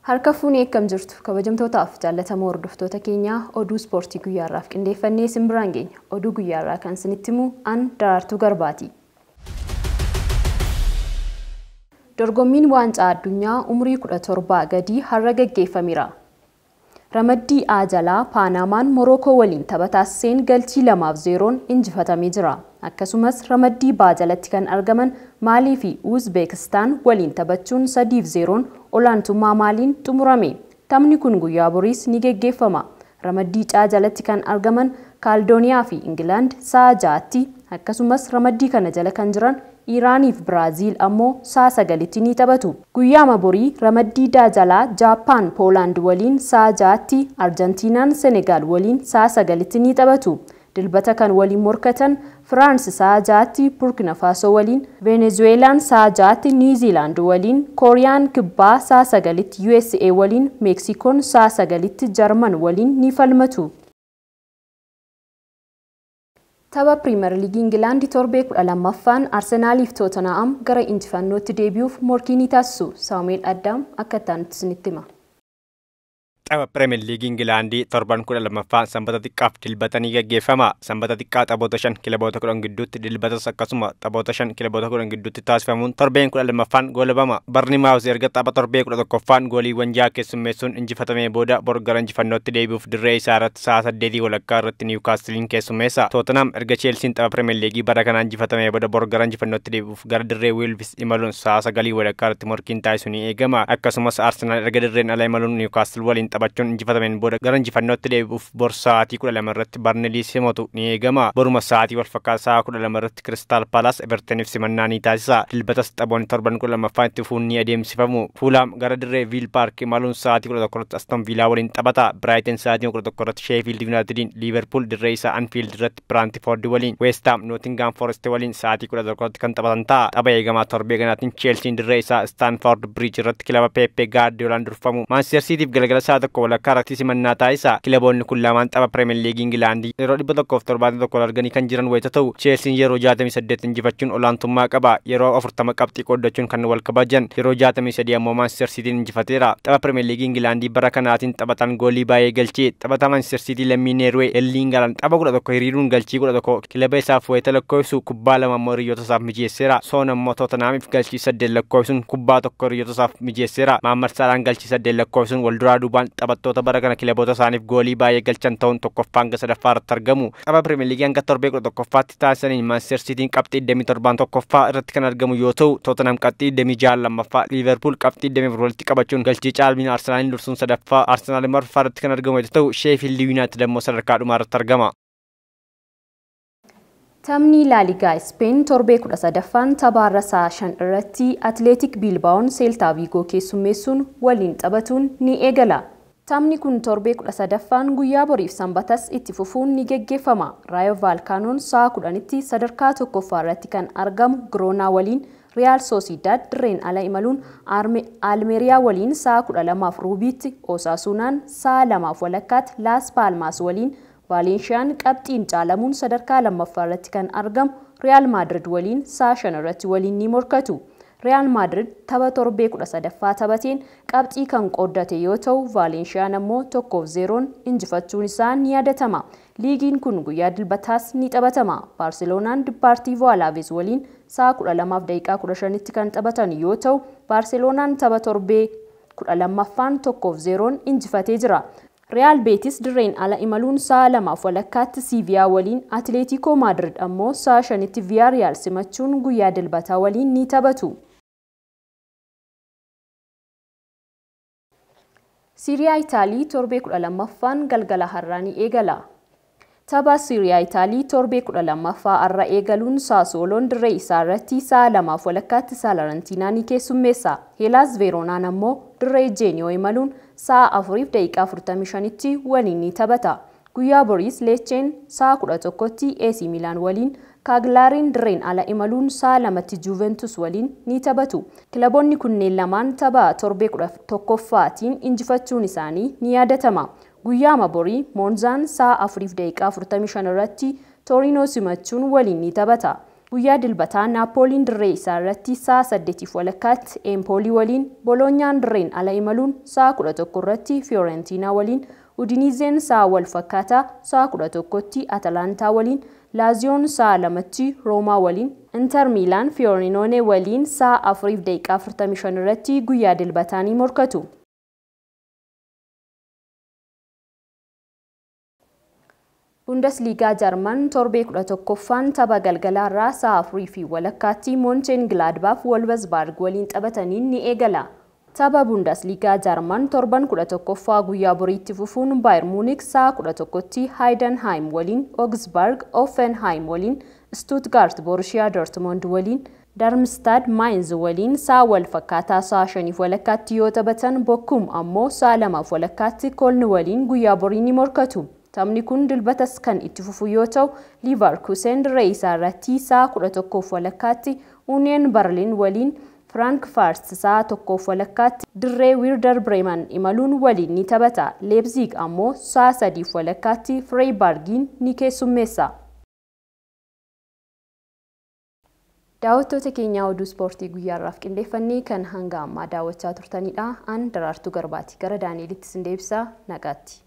Harka fuunee akkam jirtu kabajamtootaaf jaallatamoo hordoftoota keenyaa oduu ispoortii guyyaarraaf qindeeffannee isin biraan geenya. Oduu guyyaarraa kan isinitti himu an Daraartuu Garbaati. Dorgommiin waancaa addunyaa umurii 17 gadii har'a gaggeeffameera. Ramaddii A jalaa Paanamaan Morookoo waliin tapha taasiseen galchii 2-0 injifatamee jira. Akkasumas ramaddii B jalatti kan argaman Maalii fi Uzbekistaan waliin taphachuun 3-0 olaantummaa Maaliin xumurame. Taphni kun guyyaa boriis ni geggeeffama. Ramaddii C jalatti kan argaman Kaaldooniyaa fi Ingilaand sa'a 6tti akkasumas ramaddii kana jala kan jiran Iraanii fi Biraaziil ammoo sa'a 9tti ni taphatu. Guyyaama borii ramaddii D jalaa Jaappaan Poolaand waliin sa'a 6tti, Arjentiinaan Senegaal waliin sa'a 9tti ni taphatu. Dilbata kan waliin morkatan Firaans sa'a 6tti Burkina Faasoo waliin, Venezuelaan sa'a 6tti Niiziilaand waliin, Kooriyaan Kibbaa sa'a 9tti USA waliin, Meeksikoon sa'a 9tti Jarman waliin ni falmatu. Tapha Piriimer Liigii Ingilaandii torbee 12ffaan Arsenaaliif Tootenaam gara injifannootti deebi'uuf morkii ni taasisu. Saamu'eel Addaam akka itti aanutti isinitti hima. Tapha Pirimeer Liigii Ingilaandii torban 12ffaan sanbata xiqqaaf dilbata ni gaggeeffama. Sanbata xiqqaa taphoota 5 kilaboota 10 gidduutti, dilbatas akkasuma taphoota 5 kilaboota 10 gidduutti taasifamuun torbeen 12ffaan goolabama. Barnimaawus erga tapha torbee 11ffaan gooliiwwan 6 keessummeessuun injifatamee booda bor gara injifannootti deebi'uuf dirree isaa irratti sa'a 8:30 irratti Niwukaastiliin keessummeessa. Tootenaam erga Cheelsiin tapha Pirimeer Liigii bara kanaa injifatamee booda bor gara injifannootti deebi'uuf gara dirree Wiilvis imaluun sa'a 9:30 irratti morkiin taasisu ni eegama. Akkasumas Arsenaal erga dirreen ala imaluun Niwukaastil waliin taphachuun injifatameen booda gara injifannootti deebi'uuf bor sa'aatii 12 irratti Barnelii simatu ni eegama. Boruma sa'aatii walfakkaataa sa'a 12 irratti Kiristaal Paalaas Evertoniif simannaa ni taasisa. Dilbatas taphoonni torban 12ffaan itti fufuun ni adeemsifamu. Fuulaam gara dirree Viil Paark imaluun sa'aatii 11 irratti Aston Viilaa waliin taphata. Biraayiten sa'aatii 11 irratti Sheefiild Yuunaayitediin, Liiverpuul dirree isaa Anfiild irratti Biraantifoord waliin, Weestaam Nootingaam Forest waliin sa'aatii 11 irratti kan taphatan ta'a. Tapha eegamaa torbee kanaatiin Cheelsiin dirree isaa Staanford Biriij irratti kilaba Pepe Gaardiyoolaan durfamu Maanchister Siitiif galgala sa'a 1:15 irratti simannaa taasisa. Kilaboonni kun lamaan tapha Pirimeer Liigii Ingilaandii yeroo 171 arganii kan jiran wayita ta'u, Cheelsiin yeroo 68 injifachuun olaantummaa qaba. Yeroo 40 qabxii qooddachuun kan wal kabajan, yeroo 63 ammoo Maanchister Siitiin injifateera. Tapha Pirimeer Liigii Ingilaandii bara kanaatiin taphataan goolii baay'ee galchee taphataa Maanchister Siitii lammii Neerwee Erling Haaland tapha 11 hiriiruun galchii 11 kilaba isaaf wayita lakkoofsu kubbaa 2 ammoo hiriyoota isaaf mijeesseera. Soon ammoo Tootenaamiif galchii 8 lakkoofsuun kubbaa 1 hiriyoota isaaf mijeesseera. Maammar Saalaan galchii 8 lakkoofsuun wal duraa duubaan taphattoota bara kana kilaboota isaaniif goolii baay'ee galchan ta'uun tokkoffaa hanga sadaffaa irratti argamu. Tapha Pirimeer Liigii hanga torbee 11ffaatti taasisaniin Maanchister Siitiin qabxii 27 tokkoffaa irratti kan argamu yoo ta'u, Tootenaam qabxii 26 lammaffaa, Liiverpuul qabxii 24 walitti qabachuun galchii caalmiin Arsenaaliin dursuun sadaffaa, Arsenaal immoo arfaffaa irratti kan argamu yoo ta'u, Sheefiild Yuunaayitid immoo sadarkaa dhumaa irratti argama. Taphni Laaligaa Ispeen torbee 13ffaan tapha sa'a 5 irratti Atileetik Biilbaa'oon Seeltaa Viigoo keessummeessuun waliin taphatuun ni eegala. Taphni kun torbee 13ffaan guyyaa boriif sanbatas itti fufuun ni geggeeffama. Raayo Vaalkaanoon sa'a 10tti sadarkaa tokkoffaa irratti kan argamu Giroonaa waliin, Riyaal Soosidaad dirreen ala imaluun Almeeriyaa waliin sa'a 12 ruubiitti, Osaasuunaan sa'a 2:15 Laas Paalmaas waliin, Vaalenshiyaan qabxiin caalamuun sadarkaa lammaffaa irratti kan argamu Riyaal Maadrid waliin sa'a 5 irratti waliin ni morkatu. Riyaal Maadrid tapha torbee 13ffaa taphateen qabxii kan qooddate yoo ta'u, Vaalenshiyaan ammoo 1-0 injifachuun isaa ni yaadatama. Liigiin kun guyyaa dilbataas ni taphatama. Baarseloonaan Dipaartiivoo Alaaves waliin sa'a 12:15tti kan taphatan yoo ta'u, Baarseloonaan tapha torbee 12ffaan 1-0 injifatee jira. Riyaal Beetis dirreen ala imaluun sa'a 2:15tti Siiviyaa waliin, Atileetikoo Maadrid ammoo sa'a 5tti Viyaariyaal simachuun guyyaa dilbataa waliin ni taphatu. Siiriyaa Itaalii torbee 12ffaan galgala har'aa ni eegala. Tapha Siiriyaa Itaalii torbee 12ffaa har'a eegaluun Saasuoloon dirree isaa irratti sa'a 2:15tti Saalarentiinaa ni keessummeessa. Heelaas Veeroonaan ammoo dirree Jeeniyoo imaluun sa'a 4:45tti waliin ni taphata. Guyyaa boriis Leecheen sa'a 11tti AC Milaan waliin, Kaaglaariin dirreen ala imaluun sa'a 2tti Juventus waliin ni taphatu. Kilaboonni kunneen lamaan tapha torbee 11ffaatiin injifachuun isaanii ni yaadatama. Guyyaama borii Moonzaan sa'a 4:45 irratti Torinoo simachuun waliin ni taphata. Guyyaa Dilbataa Naapooliin dirree isaa irratti sa'a 8:30tti Empoolii waliin, Boloonyaan dirreen ala imaluun sa'a 11 irratti Fiyoorentiinaa waliin, Udinizeen sa'a wal fakkaataa sa'a 11tti Atalantaa waliin, Laaziyoon sa'a 2tti Roomaa waliin, Inter Miilaan Fiyoorinoone waliin sa'a 4:45 irratti guyyaa Dilbataa ni morkatu. Bundesliigaa Jarman torbee 11ffaan tapha galgalaarraa sa'a 4:30tti Moonchen Gilaadbaaf Wolvesbarg waliin taphataniin ni eegala. Tapha Bundesliigaa Jarman torban 11ffaa guyyaa boriitti fufuun Baayern Muunik sa'a 11tti Heidenheim waliin, Augsburg Offenheim waliin, Stuttgart Borussia Dortmund waliin, Darmstadt Mainz waliin sa'a wal fakkaataa sa'a 5:30tti yoo taphatan, Bochum ammoo sa'a 2:30tti Koln waliin guyyaa borii ni morkatu. Taphni kun Dilbatas kan itti fufu yoo ta'u, Leverkusen dirree isaa irratti sa'a 11:30tti Union Berlin waliin, Frankfurt sa'a 1:30tti dirree Werder Bremen imaluun waliin ni taphata. Leipzig ammoo sa'a 3:30tti Freiburgin ni keessummeessa. Daawwattoota keenyaa, oduu ispoortii guyyaarraaf qindeeffannee kan hanga ammaa daawwachaa turtanidha. An Daraartuu Garbaati. Gara Daani'elitti sin deebisa. Nagaatti.